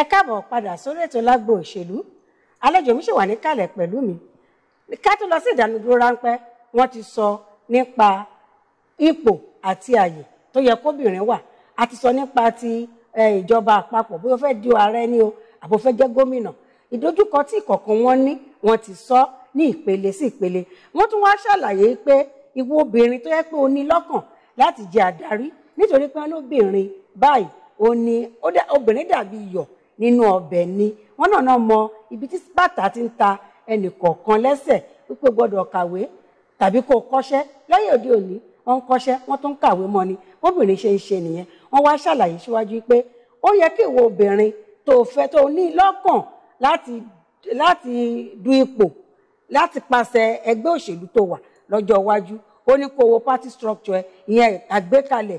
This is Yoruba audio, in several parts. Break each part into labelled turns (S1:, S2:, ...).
S1: Ẹ káàbọ̀ padà sórí ètò Lágbo Òṣèlú. Àlejò mi ṣì wà níkàlẹ̀ pẹ̀lú mi. Ká tó lọ sí ìdánudúró ráńpẹ́, wọ́n ti sọ nípa ipò àti àyè tó yẹ kóbìnrin wà. A ti sọ nípa ti ìjọba àpapọ̀, bóyá ó fẹ́ di ààrẹ ni o àbò fẹ́ jẹ́ gómìnà. Ìdojúkọ tí ìkọ̀ọ̀kan wọn ní, wọ́n ti sọ ní ìpele sí ìpele. Wọ́n tún wá ṣàlàyé pé ìwọ obìnrin tó yẹ pé o ní lọ́kàn láti jẹ́ àdarí, nítorí pé wọ́n lóbìnrin báyìí ó ní obìnrin dàbí iyọ̀ nínú ọbẹ̀ ni. Wọ́n náà mọ ibi tí bàtà ti ń ta ẹnì kọ̀ọ̀kan lẹ́sẹ̀, wípé gbọ́dọ̀ kàwé tàbí kó kọ́ṣẹ́. Lẹ́yìn òde òní wọ́n ń kọ́ṣẹ́, wọ́n tún ń kàwé mọ́ ni. Bóbìnrin ṣe ń ṣe nìyẹn. Wọ́n wá ṣàlàyé síwájú pé ó yẹ kí ìwọ obìnrin tó fẹ́ tó ní lọ́kàn láti du ipò láti pàṣẹ ẹgbẹ́ òṣèlú tó wà lọ́jọ́ iwájú, ó ní kó wo party structure, ìyẹn àgbékalẹ̀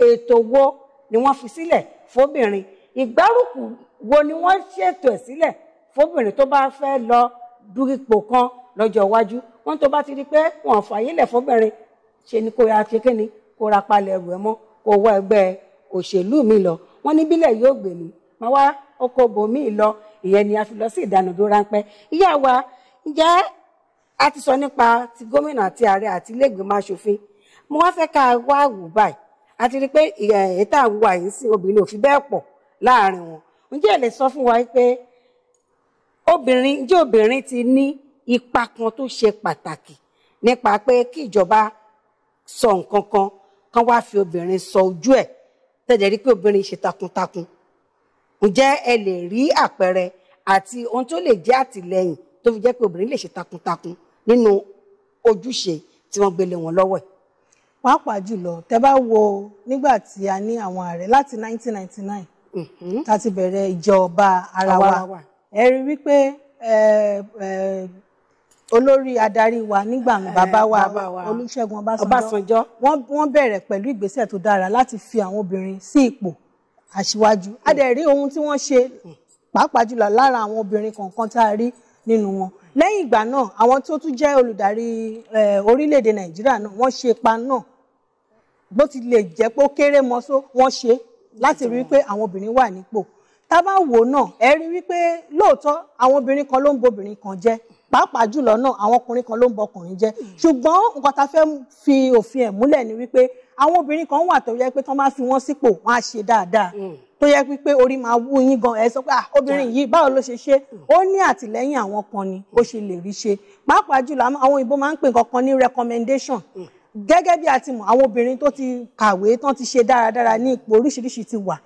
S1: ètò wo ni wọ́n fi sílẹ̀ fóbìnrin, ìgbárùkù wo ni wọ́n ṣètò ẹ̀ sílẹ̀ fóbìnrin tó bá fẹ́ lọ du ipò kan lọ́jọ́ iwájú. Wọ́n tó bá ti rí pé wọ́n fàyè lẹ̀ fóbìnrin, ṣe ni kó ra ṣe kíni, kó ra palẹ̀ ẹrù ẹ̀ mọ́, kó wọ ẹgbẹ́ òṣèlú mi lọ. Wọ́n ní bílẹ̀ yóò gbè mí, máa wá oko bòmí lọ. Ìyẹn ni a fi lọ sí ìdánudúró ráńpẹ́. Ìyá wa, ǹjẹ́ a ti sọ nípa ti gómìnà àti ààrẹ àti ilé ìgbìmọ̀ aṣòfin. Mo wá fẹ́ ká wá wò báyìí. A ti rí pé ètò àwọn àyè sí obìnrin ò fi bẹ́ẹ̀ pọ̀ láàrin wọn. Ǹjẹ́ ẹ lè sọ fún wa pé obìnrin, ǹjẹ́ obìnrin ti ní ipa kan tó ṣe pàtàkì nípa pé kí ìjọba sọ nǹkan kan kan wá fi obìnrin sọ ojú ẹ̀, tẹ̀lé rí pé obìnrin ṣe takuntakun? Ǹjẹ́ ẹ lè rí àpẹẹrẹ àti ohun tó lè jẹ́ àtìlẹ́yìn tó fi jẹ́ pé obìnrin lè ṣe takuntakun nínú ojúṣe tí wọ́n gbélé wọn lọ́wọ́ ẹ̀?
S2: Pàápàá jùlọ tẹ́ bá wo nígbà tí a ní àwọn ààrẹ láti 1999 tá ti bẹ̀rẹ̀ ìjọba ara wa, ẹ rí wípé olórí adarí wa nígbà bàbá wa Olúṣẹ́gun Ọbásanjọ́, wọ́n bẹ̀rẹ̀ pẹ̀lú ìgbésẹ̀ tó dára láti fi àwọn obìnrin sí ipò aṣíwájú. A dẹ̀ rí ohun tí wọ́n ṣe pàápàá jùlọ lára àwọn obìnrin kọ̀ọ̀kan tá a rí nínú wọn. Lẹ́yìn ìgbà náà, àwọn tó tún jẹ́ olùdarí orílẹ̀-èdè Nàìjíríà náà, wọ́n ṣe ipa náà, bó ti lè jẹ́ pé ó kéré mọ́ só, wọ́n ṣe láti rí wípé àwọn obìnrin wà nípò. Tá bá wò náà, ẹ rí wípé lóòótọ́ àwọn obìnrin kan ló ń bobìnrin kan jẹ́, pàápàá jùlọ náà àwọn ọkùnrin kan ló ń bọkùnrin jẹ́. Ṣùgbọ́n nǹkan tá fẹ́ fi òfin ẹ̀ múlẹ̀ ni wípé àwọn obìnrin kan wà tó yẹ pé tán bá fi wọ́n sípò, wọ́n á ṣe dáadáa, tó yẹ pé orí máa wú yín gan, ẹ sọ pé obìnrin yìí báwo ló ṣe ṣe. Ó ní àtìlẹ́yìn àwọn kan ni ó ṣe lè rí ṣe. Pàápàá jùlọ àwọn òyìnbó máa ń pè nǹkan kan ní recommendation. Gẹ́gẹ́ bí a ti mọ̀, àwọn obìnrin tó ti kàwé tán ti ṣe dáradára ní ipò oríṣiríṣi ti wà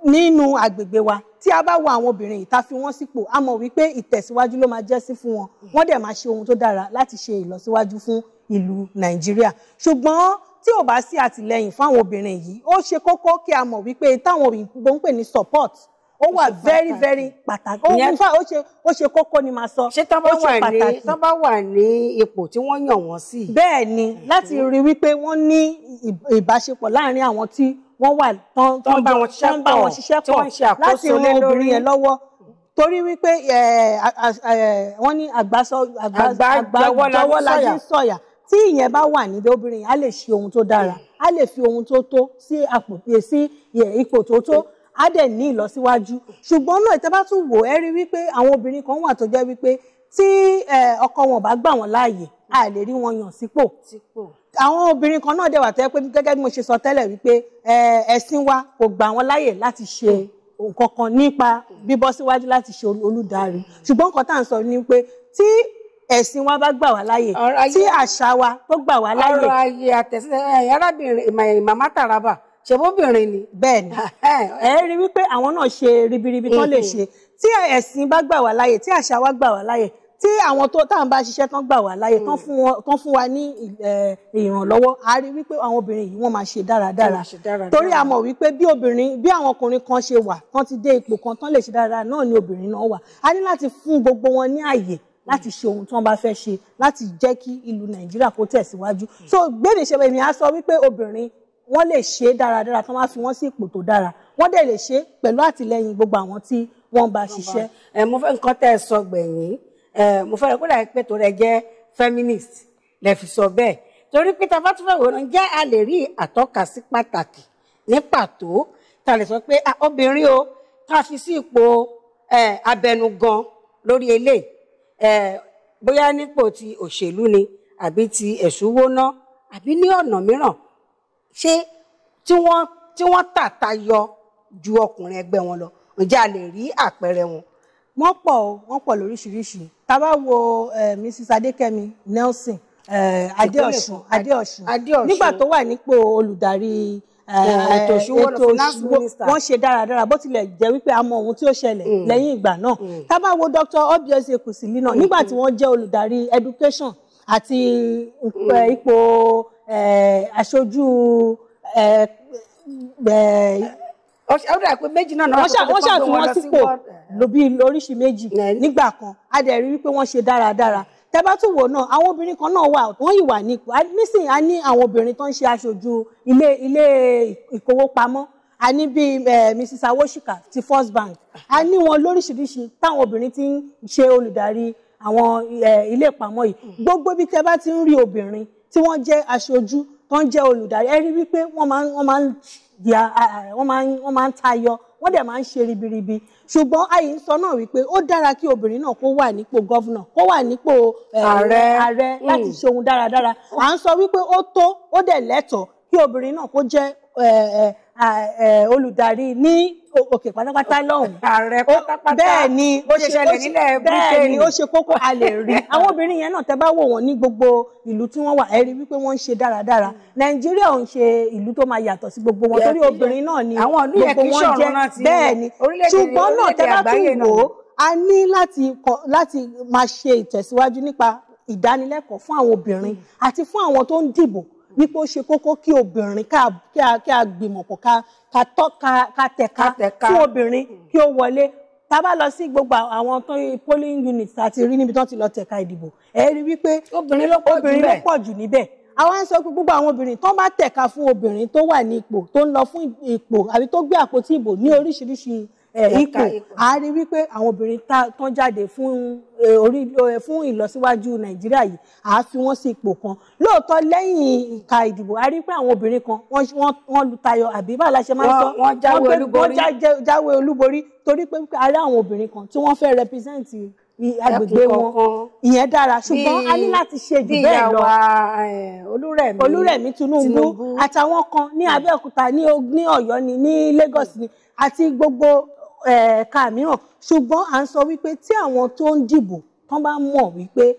S2: nínú agbègbè wa. Tí a bá wo àwọn obìnrin yìí tá fi wọ́n sípò, a mọ̀ wípé ìtẹ̀síwájú ló máa jẹ́ sí fún wọn. Wọ́n dẹ̀ máa ṣe ohun tó dára láti ṣe ìlọsíwájú fún ìlú Nàìjíríà. Ṣùgbọ́n tí ò bá sí àtìlẹ́yìn fún àwọn obìnrin yìí, ó ṣe kókó kí a mọ̀ wípé táwọn òyìnbó ń pè ní support ó wà very very pàtàkì. Ó ṣe kókó ni màá sọ.
S1: Ṣé tán bá wà ní ipò tí wọ́n yàn wọ́n sí?
S2: Bẹ́ẹ̀ ni, láti rí wípé wọ́n ní ìbáṣepọ̀ láàárín àwọn tí wọ́n wà tán bá wọn ṣiṣẹ́ pọ̀ láti ran obìnrin yẹn lọ́wọ́. Torí wípé wọ́n ní àgbájọwọ́ la fi ń sọ̀yà. Tí ìyẹn bá wà níbẹ̀, obìnrin á lè ṣe ohun tó dára, á lè fi ohun tó tó sí ipò tó tó, á dẹ̀ ní ìlọsíwájú. Ṣùgbọ́n náà tẹ́ bá tún wò, ẹ rí wípé àwọn obìnrin kan wà tó jẹ́ wípé tí ọkọ wọn bá gbà wọ́n láàyè, a lè rí wọn yàn sípò. Àwọn obìnrin kan náà dẹ̀ wà tó jẹ́ pé gẹ́gẹ́ bí mo ṣe sọ tẹ́lẹ̀ wípé ẹ̀sìn wa kò gbà wọ́n láàyè láti ṣe nǹkan kan nípa bíbọ́ síwájú láti ṣe olùdarí. Ṣùgbọ́n nǹkan tá à ń sọ ni pé tí ẹ̀sìn wa bá gbà wá láàyè, tí àṣà wa tó gbà wá láàyè.
S1: Ọ̀rọ̀ ayé àtẹ̀sílẹ̀ arábìnrin Màmá Taraba, ṣèbóbìnrin ni.
S2: Bẹ́ẹ̀ ni, ẹ rí wípé àwọn náà ṣe ribiribi tán lè ṣe. Tí ẹ̀sìn bá gbà wá láàyè, tí àṣà wa gbà wá láàyè, tí àwọn tó tá à ń bá ṣiṣẹ́ tán gbà wá láàyè, tán fún wa ní ìrànlọ́wọ́, a rí wípé àwọn obìnrin yìí wọ́n máa ṣe dáradára. Torí a mọ̀ wípé bí obìnrin, bí àwọn ọkùnrin kan ṣe wà tán ti dé ipò kan tán lè ṣe dáradára náà ni obìnrin náà wà. A ní láti fún gbogbo wọn ní àyè láti ṣe ohun tí wọ́n bá fẹ́ ṣe láti jẹ́ kí ìlú Nàìjíríà kó tẹ̀síwájú. So gbèdé ṣe èmi á sọ wípé obìnrin wọ́n lè ṣe dáradára tí wọ́n bá fi wọ́n sí ipò tó dára, wọ́n dẹ̀ lè ṣe pẹ̀lú àtìlẹ́yìn gbogbo àwọn tí wọ́n bá ṣiṣẹ́.
S1: Mo fẹ́ nǹkan tẹ́ ẹ sọ gbẹ̀yìn, mo fẹ́ kó dà pé torí ẹ jẹ́ feminist lẹ fi sọ bẹ́ẹ̀, torí pé tá a bá tún fẹ́ wò ó, ǹjẹ́ a lè rí àtọ́ka sí pàtàkì ní pàtó tá a lè sọ pé obìnrin o ká fi sí ipò abẹnugan lórí eléyìí, bóyá nípò ti òṣèlú ni àbí ti ẹ̀ṣúwóná àbí ní ọ̀nà mìíràn, ṣé tí wọ́n tàta yọ ju ọkùnrin ẹgbẹ́ wọn lọ, ǹjẹ́ a lè rí àpẹẹrẹ wọn?
S2: Wọ́n pọ̀ o, wọ́n pọ̀ lóríṣiríṣi. Tá bá wo Mrs. Adékẹ́mi Nelson Adéọ̀ṣun nígbà tó wà nípò olùdarí
S1: ètò ìṣúwó,
S2: wọ́n ṣe dáradára, bó tilẹ̀ jẹ́ wípé a mọ ohun tí ó ṣẹlẹ̀ lẹ́yìn ìgbà náà. Tá bá wo Dr. Obiose Ekwusili náà nígbà tí wọ́n jẹ́ olùdarí education àti ipò aṣojú
S1: wọ́n
S2: ṣàfi wọ́n sípò lóbi oríṣi méjì nígbà kan, a dẹ̀ rí wípé wọ́n ṣe dáradára. Tẹ́ bá tún wò náà, àwọn obìnrin kan náà wà, wọ́n yìí wà nípò nísìnyí. A ní àwọn obìnrin tó ń ṣe aṣojú ilé ìkówópamọ́, a ní bíi Mrs. Awoshika ti First Bank, a ní wọn lóríṣiríṣi táwọn obìnrin ti ń ṣe olùdarí àwọn ilé ìpamọ́ yìí. Gbogbo ibi tẹ́ bá ti ń rí obìnrin tí wọ́n jẹ́ aṣojú tó ń jẹ́ olùdarí, ẹ rí wípé wọ́n máa ń tayọ, wọ́n dẹ̀ máa ń ṣe ribiribi. Ṣùgbọ́n àyè ń sọ náà wípé ó dára kí obìnrin náà kó wà nípò gọ́vnà, kó wà nípò ààrẹ láti ṣe ohun dáradára. À ń sọ wípé ó tó, ó dẹ̀ lẹ́tọ̀ọ́ kí obìnrin náà kó jẹ́ olùdarí ní òkè pátápátá lọ́hùn.
S1: Ààrẹ pátápátá.
S2: Bẹ́ẹ̀ ni
S1: ó ṣe ṣẹlẹ̀ nílẹ̀ Britain.
S2: Bẹ́ẹ̀ ni ó ṣe kókó, a lè rí àwọn obìnrin yẹn náà. Tẹ́ bá wò wọ́n ní gbogbo ìlú tí wọ́n wà, ẹ rí wípé wọ́n ń ṣe dáradára. Nàìjíríà ò ń ṣe ìlú tó máa yàtọ̀ sí gbogbo wọn, torí obìnrin náà ni gbogbo wọn jẹ́. Bẹ́ẹ̀ ni, ṣùgbọ́n náà tẹ́ bá tún wò ó, a ní láti máa ṣe ìtẹ̀síwájú nípa ìdánilẹ́kọ̀ọ́ fún àwọn obìnrin àti fún àwọn tó ń dìbò, wípé ó ṣe kókó kí obìnrin ká gbìmọ̀pọ̀, ká tẹ̀ka fún obìnrin kí ó wọlé. Tá bá lọ sí gbogbo àwọn tó polling units àti rí níbi tó ti lọ tẹ̀ka ìdìbò, ẹ rí wípé
S1: obìnrin ló
S2: pọ̀ jù níbẹ̀. Àwọn ń sọ pé gbogbo àwọn obìnrin tó bá tẹ̀ka fún obìnrin tó wà ní ipò, tó ń lọ fún ipò àbí tó gbé àpótí ìbò ní oríṣiríṣi ipò, a rí wípé àwọn obìnrin tán jáde fún ìlọsíwájú Nàìjíríà yìí, a fi wọ́n sí ipò kan. Lóòótọ́ lẹ́yìn ìka ìdìbò, a rí pé àwọn obìnrin kan wọ́n lu tayọ, àbí báwo la ṣe máa ń sọ,
S1: wọ́n
S2: jáwé olúborí, torí pé a rí àwọn obìnrin kan tí wọ́n fẹ́ represent agbègbè wọn. Ìyẹn dára, ṣùgbọ́n a ní láti ṣe jù bẹ́ẹ̀ lọ. Olúrẹ̀mí Tinubu àtàwọn kan ní Abẹ́òkúta, ní Ọ̀yọ́ ni, ní Lagos ni, àti gbogbo ẹ̀ka mìíràn. Ṣùgbọ́n à ń sọ wípé tí àwọn tó ń dìbò tán bá mọ̀ wípé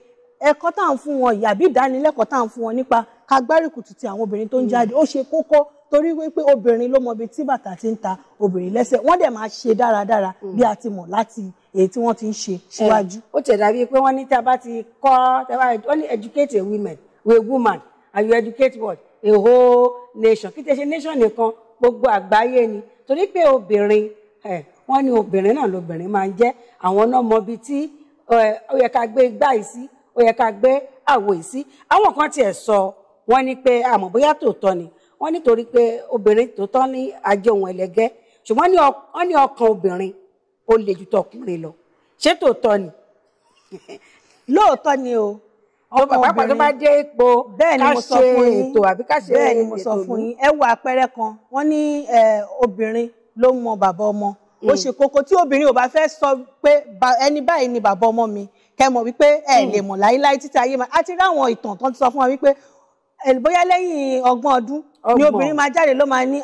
S2: ẹ̀kọ́ tá à ń fún wọn yìí àbí ìdánilẹ́kọ̀ọ́ tá à ń fún wọn nípa ká gbárùkù ti àwọn obìnrin tó ń jáde, ó ṣe kókó, torí wípé obìnrin ló mọ ibi tí bàtà ti ń ta obìnrin lẹ́sẹ̀. Wọ́n dẹ̀ máa ṣe dáradára bí a ti mọ̀ láti èyí tí wọ́n ti ń ṣe síwájú.
S1: Ó tẹ̀ dàbí pé wọ́n ní tí a bá ti kọ́, wọ́n ní educate a woman, a woman and you educate what? A whole nation. Kí tẹ ṣe nation nìkan, gbogbo àgbáyé ni, torí pé obìnrin, wọ́n ní obìnrin náà lobìnrin máa ń jẹ́. Àwọn náà mọ ibi tí ó yẹ ká gbé igbá yìí sí, ó yẹ ká gbé àwo yìí sí. Àwọn kan tiẹ̀ sọ, wọ́n ní pé àmọ́ bóyá tòótọ́ ni, wọ́n nítorí pé obìnrin tòótọ́ ní ajé ohun ẹlẹgẹ́, ṣùgbọ́n wọ́n ní ọkàn obìnrin ó le ju tọkùnrin lọ. Ṣé tòótọ́ ni?
S2: Lóòótọ́ ni o.
S1: Pàápàá tó bá dé ipò ká ṣe ètò àbí ká ṣe ètò.
S2: Bẹ́ẹ̀ ni mo sọ fún yín. Ẹ wo àpẹẹrẹ kan, wọ́n ní obìnrin ló mọ bàbá ọmọ. Ó ṣe kókó tí obìnrin ò bá fẹ́ sọ pé ẹni báyìí ni bàbá ọmọ mi, kẹ́ mọ̀ wípé ẹ lè mọ̀ láíláí títí ayé máa. A ti rí àwọn ìtàn tó ti sọ fún wa wípé bóyá lẹ́yìn ọgbọ̀n ọdún ni obìnrin máa jáde ló máa ní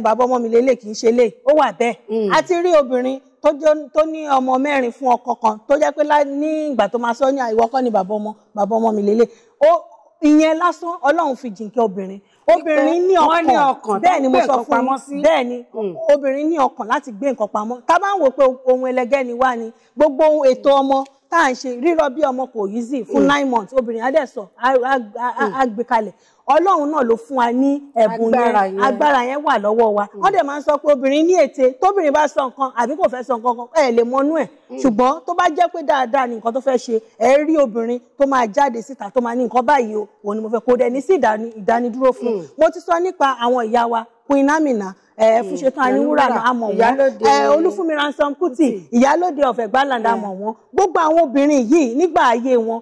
S2: bàbá ọmọ mi lélẹ̀, kì í ṣe lè ó wà bẹ́ẹ̀. A ti rí obìnrin tó ní ọmọ mẹ́rin fún ọkọ kan tó jẹ́ pé ní ìgbà tó máa sọ ní ìwọ kọ́ ni bàbá ọmọ mi lélẹ̀. Ìyẹn lásán Ọlọ́run fi jìnkẹ́ obìnrin. Obìnrin ní ọkàn, bẹ́ẹ̀ ni mo sọ fún yín, bẹ́ẹ̀ ni obìnrin ní ọkàn láti gbé nǹkan pamọ́. Tá bá ń wò pé ohun ẹlẹgẹ́ ni wá ni gbogbo ohun ètò ọmọ tá à ń ṣe, rírọ̀ bí ọmọ kò easy fún 9 months, obìnrin á dẹ̀ sọ á gbé kalẹ̀. Ọlọ́run náà ló fún wa ní ẹ̀bùn yẹn, agbára yẹn wà lọ́wọ́ wa. Wọ́n dẹ̀ máa ń sọ pé obìnrin ní ète, tóbìnrin bá sọ nǹkan àbí kò fẹ́ sọ nǹkan kan, ẹ lè mọnú ẹ̀. Ṣùgbọ́n tó bá jẹ́ pé dáadáa ni nǹkan tó fẹ́ ṣe, ẹ rí obìnrin tó máa jáde síta tó máa ní nǹkan báyìí o, òun ni mo fẹ́, kó dẹ̀ ní sí ìdánidúró fún. Mo ti sọ nípa àwọn ìyá wa, Queen Amina, Fúnṣetán Aníwúrà náà a mọ̀ wọ́n, Olúfúnmi Ransome Kuti, Ìyálóde of Ẹ̀gbáland a mọ̀ wọ́n. Gbogbo àwọn obìnrin yìí nígbà ayé wọn,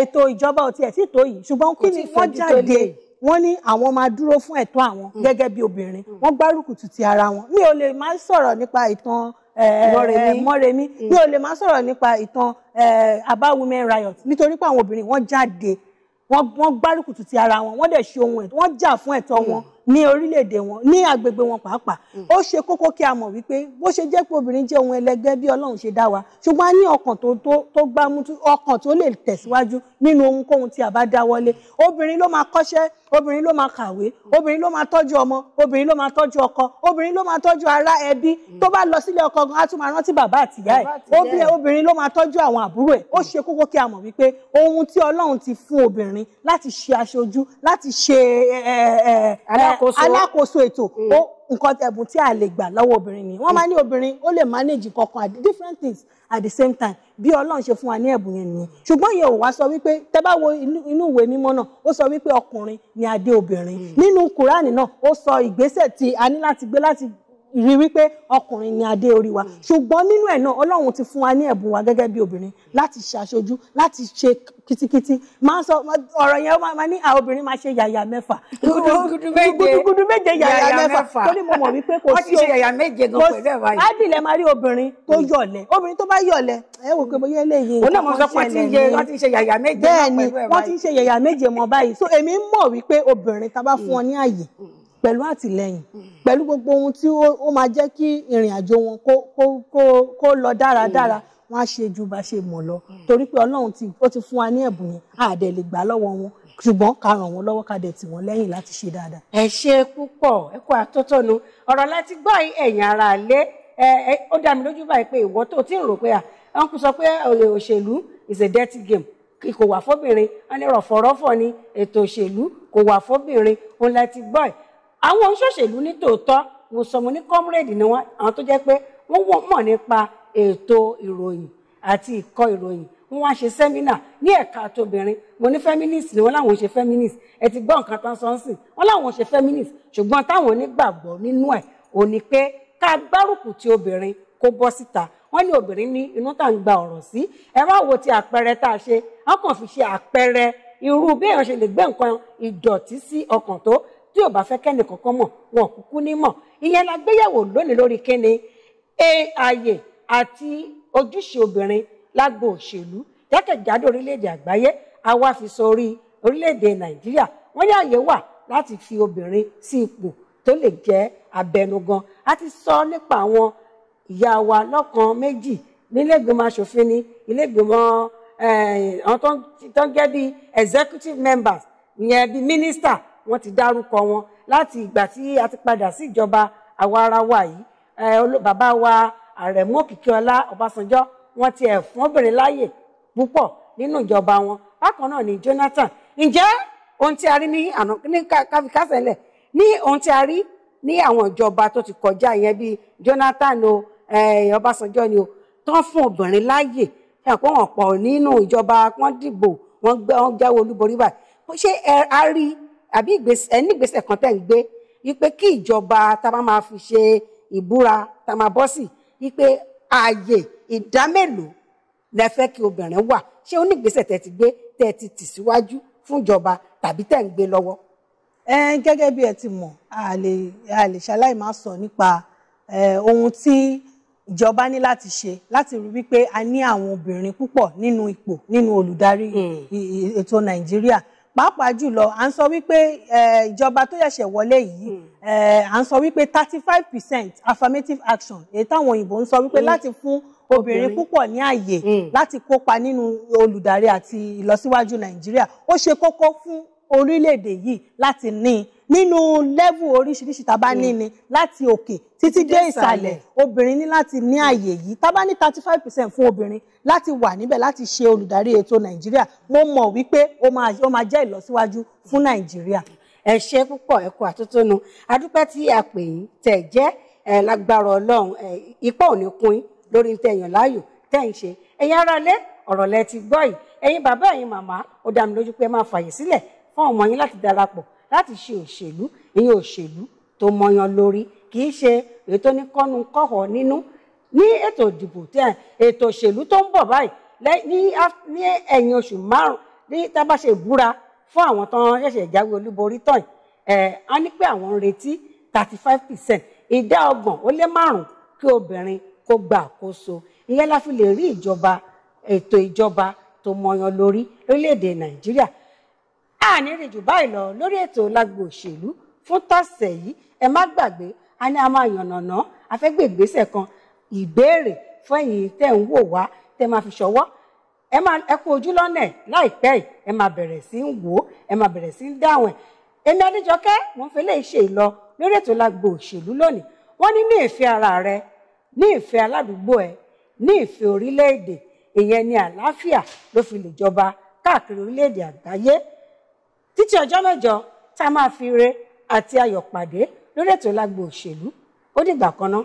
S2: ètò ìjọba ò tiẹ̀ tí tó yìí, ṣùgbọ́n kí ni wọ́n jáde Wọ́n ní àwọn máa dúró fún ẹ̀tọ́ àwọn gẹ́gẹ́ bí obìnrin. Wọ́n gbárùkù ti ara wọn. Mi ò lè má sọ̀rọ̀ nípa ìtàn Mọ́remí, mi ò lè má sọ̀rọ̀ nípa ìtàn Aba Women Riot, nítorí pé àwọn obìnrin wọ́n jáde, wọ́n gbárùkù ti ara wọn, wọ́n dẹ̀ ṣe ohun ẹ̀tọ́, wọ́n jà fún ẹ̀tọ́ wọn ní orílẹ̀-èdè wọn, ní agbègbè wọn pàápàá. Ó ṣe kókó kí a mọ̀ wípé bó ṣe jẹ́ pé obìnrin jẹ́ ohun ẹlẹgẹ́ bí Ọlọ́run ṣe dá wa, ṣùgbọ́n a ní ọkàn tó gbámú, ọkàn tó lè tẹ̀síwájú nínú ohunkóhun tí a bá dáwọ́lé. Obìnrin ló máa kọ́ṣẹ́, obìnrin ló máa kàwé, obìnrin ló máa tọ́jú ọmọ, obìnrin ló máa tọ́jú ọkọ, obìnrin ló máa tọ́jú ará ẹbí. Tó bá lọ sílé ọkọ gan, á tún máa rántí bàbá àtìyá ẹ̀. Obìnrin ló máa tọ́jú àwọn àbúrò ẹ̀. Ó ṣe kókó kí a mọ̀ wípé ohun tí Ọlọ́run ti fún obìnrin láti ṣe aṣojú, láti ṣe alákòóso ètò, nǹkan ẹ̀bùn tí a lè gbà lọ́wọ́ obìnrin ni. Wọ́n máa ní obìnrin ó lè manage kankan at different things at the same time, bí Ọlọ́run ṣe fún wa ní ẹ̀bùn yẹn nìyẹn. Ṣùgbọ́n ìyẹn ò wá sọ wípé, tẹ́ bá wo inú ìwé mímọ́ náà, ó sọ wípé ọkùnrin ni adé obìnrin. Nínú Kùránì náà, ó sọ ìgbésẹ̀ tí a ní láti gbé láti rí wípé ọkùnrin ni adé orí wa. Ṣùgbọ́n nínú ẹ̀ náà, Ọlọ́run ti fún wa ní ẹ̀bùn wa gẹ́gẹ́ bí obìnrin láti ṣàṣojú, láti ṣe kitikiti. Máa ń sọ ọ̀rọ̀ yẹn, máa ní àwọn obìnrin máa ṣe yàyà mẹ́fà, gudugudu méje, yàyà mẹ́fà, torí mo mọ̀ wípé kò sí
S1: wọ́n ti ṣe yàyà méje gan pẹ̀lú ẹ̀ báyìí.
S2: Ádìlẹ̀ máa rí obìnrin tó yọ̀lẹ̀, obìnrin tó bá yọ̀lẹ̀, ẹ wò pé bóyá eléyìí
S1: òun náà mo sọ pé wọ́n ti ṣe yàyà méje.
S2: Bẹ́ẹ̀ ni, wọ́n ti ń ṣe yàyà méje mọ́ báyìí. So èmi mọ̀ wípé obìnrin tá bá fún wọn ní àyè pẹ̀lú àtìlẹ́yìn, pẹ̀lú gbogbo ohun tí ó máa jẹ́ kí ìrìn àjò wọn kó lọ dáradára, wọ́n á ṣe ju bá ṣe mọ̀ lọ, torí pé Ọlọ́run ó ti fún wa ní ẹ̀bùn yẹn, a dẹ̀ lè gbà lọ́wọ́ wọn, ṣùgbọ́n ká ràn wọ́n lọ́wọ́, ká dẹ̀ tì wọ́n lẹ́yìn láti ṣe dáadáa.
S1: Ẹ ṣe púpọ̀, ẹ kú àtótónu ọ̀rọ̀ láti gbọ́ ẹ̀yin ará ilé. Ó dá mi lójú báyìí pé ìwọ tó ti ń rò pé wọ́n kú sọ pé òṣèlú is a dirty game, kò wà fóbìnrin, wọ́n ní rọ̀fọ̀rọ̀fọ̀ ni ètò òṣèlú, kò wà fóbìnrin, òun láti gbọ́ ẹ̀. Àwọn oṣòṣèlú ní tòótọ́, mo sọ mo ní comrade ni wọ́n, àwọn tó jẹ́ pé wọ́n mọ̀ nípa ètò ìròyìn àti ìkọ ìròyìn, wọ́n wá ṣe sẹ́mínà ní ẹ̀ka tóbìnrin. Mo ní feminist ni wọ́n, láwọn ṣe feminist. Ẹ ti gbọ́ nǹkan tán sọ ń sìn, wọ́n láwọn ṣe feminist, ṣùgbọ́n táwọn onígbàgbọ́ nínú ẹ̀ ò ní pé ká gbárùkù ti obìnrin kó bọ́ síta. Wọ́n ní obìnrin ní inú tá à ń gba ọ̀rọ̀ sí. Ẹ wá wo ti àpẹẹrẹ tá a ṣe, wọ́n kàn fi ṣe àpẹẹrẹ irú bí èèyàn ṣe lè gbé nǹkan ìdọ̀tí sí ọkàn tó tí ò bá fẹ́ kẹ́ni kankan mọ̀, wọn kúkú ní mọ̀. Ìyẹn la gbéyẹ̀wò lónìí lórí kíni ààyè àti ojúṣe obìnrin lágbo òṣèlú jákèjádò orílẹ̀-èdè àgbáyé. Àwa fi sórí orílẹ̀-èdè Nàìjíríà, wọ́n ní ààyè wà láti fi obìnrin sí ipò tó lè jẹ́ abẹnugan. A ti sọ nípa àwọn ìyá wa lọ́kan méjì nílé-ìgbìmọ̀ aṣòfin ní ilé-ìgbìmọ̀ àwọn tó ń jẹ́ bíi executive members, ìyẹn bíi minister, wọ́n ti dárúkọ wọn láti ìgbà tí a ti padà sí ìjọba àwa ara wa yìí. Bàbá wa Àrẹ̀mú Òkìkíọlá Ọbásanjọ́, wọ́n ti ẹ̀ fún obìnrin láàyè púpọ̀ nínú ìjọba wọn. Bákan náà ni Jonathan. Ǹjẹ́ ohun tí a rí ní àná ní káfíkásẹ̀lẹ̀ ní ohun tí a rí ní àwọn ìjọba tó ti kọjá, ìyẹn bíi Jonathan o, Ọbásanjọ́ ni o, tán fún obìnrin láàyè ẹ̀kọ́ wọn pọ̀ nínú ìjọba, wọ́n dìbò, wọ́n jáwé olúborí báyìí. Ṣé a rí àbí ẹni ìgbésẹ̀ kan tẹ̀ ń gbé wípé kí ìjọba tá a bá máa fi ṣe ìbúra tá a máa bọ́ sí wípé ààyè ìdá mélòó lẹ fẹ́ kí obìnrin wà? Ṣé ó ní ìgbésẹ̀ tẹ̀ ti gbé tẹ̀ ti tì síwájú fún ìjọba tàbí tẹ̀ ń gbé lọ́wọ́?
S2: Gẹ́gẹ́ bí ẹ ti mọ̀, a lè ṣaláì má sọ nípa ohun tí ìjọba ní láti ṣe láti rí wípé a ní àwọn obìnrin púpọ̀ nínú ipò, nínú olùdarí ètò Nàìjíríà. Pàápàá jùlọ, à ń sọ wípé ìjọba tó ṣẹ̀ṣẹ̀ wọlé yìí, à ń sọ wípé 35% affirmative action, èyí táwọn òyìnbó ń sọ wípé láti fún obìnrin púpọ̀ ní àyè láti kópa nínú olùdarí àti ìlọsíwájú Nàìjíríà. Ó ṣe kókó fún orílẹ̀-èdè yìí láti ní nínú level oríṣiríṣi tá bá ní ni láti òkè títí dé ìsàlẹ̀, obìnrin ní láti ní àyè yìí. Tá bá ní 35% fún obìnrin láti wà níbẹ̀ láti ṣe olùdarí ètò Nàìjíríà, mo mọ̀ wípé ó máa jẹ́ ìlọsíwájú fún Nàìjíríà.
S1: Ẹ ṣé púpọ̀, ẹ kú àtótónu. Adúpẹ́ tí a pè yín tẹ̀ jẹ́ ẹ lágbára Ọlọ́run, ipá ò ní kún yín lórí tẹ̀yàn láàyò tẹ̀ ń ṣe. Ẹ̀yin aráalé, ọ̀rọ̀ lẹ ti gbọ́ yìí. Ẹ̀yin bàbá, ẹ̀yin màmá, ó dá mi lójú pé ẹ máa fàyè sílẹ̀ fún ọmọ yín láti darapọ̀ láti ṣe òṣèlú, ìyẹn òṣèlú tó mọyan lórí, kì í ṣe èyí tó ní kọ́nu kọ́họ̀ nínú. Ní ètò ìdìbò tí ètò òṣèlú tó ń bọ̀ báyìí ní ẹ̀yìn oṣù márùn ní tá a bá ṣe ìbúra Fún àwọn tó ń ṣẹ̀ṣẹ̀ jáwé olúborí tán ẹ̀ á ní pé àwọn ń retí 35%, ìdá 35 kí obìnrin kó gba àkóso. Ìyẹn la fi lè rí ìjọba, ètò ìjọba tó mọyan lórí lórílẹ̀‐èdè Nàìjíríà. A ní rí jù báyìí lọ lórí ètò Lágbo Òṣèlú fún tọ̀sẹ̀ yìí. Ẹ má gbàgbé, a ní a máa yànnàná, a fẹ́ gbé ìgbésẹ̀ kan, ìbéèrè fún ẹ̀yin tẹ́ ń wò wá tẹ́ máa fi ṣọwọ́. Ẹ máa ẹ kú ojú lọ́nà ẹ̀ láìpẹ́ yìí, ẹ máa bẹ̀rẹ̀ sí ń wò ó, ẹ máa bẹ̀rẹ̀ sí ń dáhùn ẹ̀. Èmi Adéjọkẹ́ mo ń fi lè ṣe ìlọ lórí ètò Lágbo Òṣèlú lónìí. Wọ́n ní ní ìfẹ́ ara rẹ, ní ìfẹ́ aládùúgbò ẹ, ní ìfẹ́ orílẹ̀-èdè, ìyẹn ni àlàáfíà ló fi lè jọba káàkiri orílẹ̀-èdè àgbáyé. Títí ọjọ́ mẹ́jọ tá a máa fi re àti ayọ̀ pàdé lórí ètò Lágbo Òṣèlú. Ó dìgbà kan náà.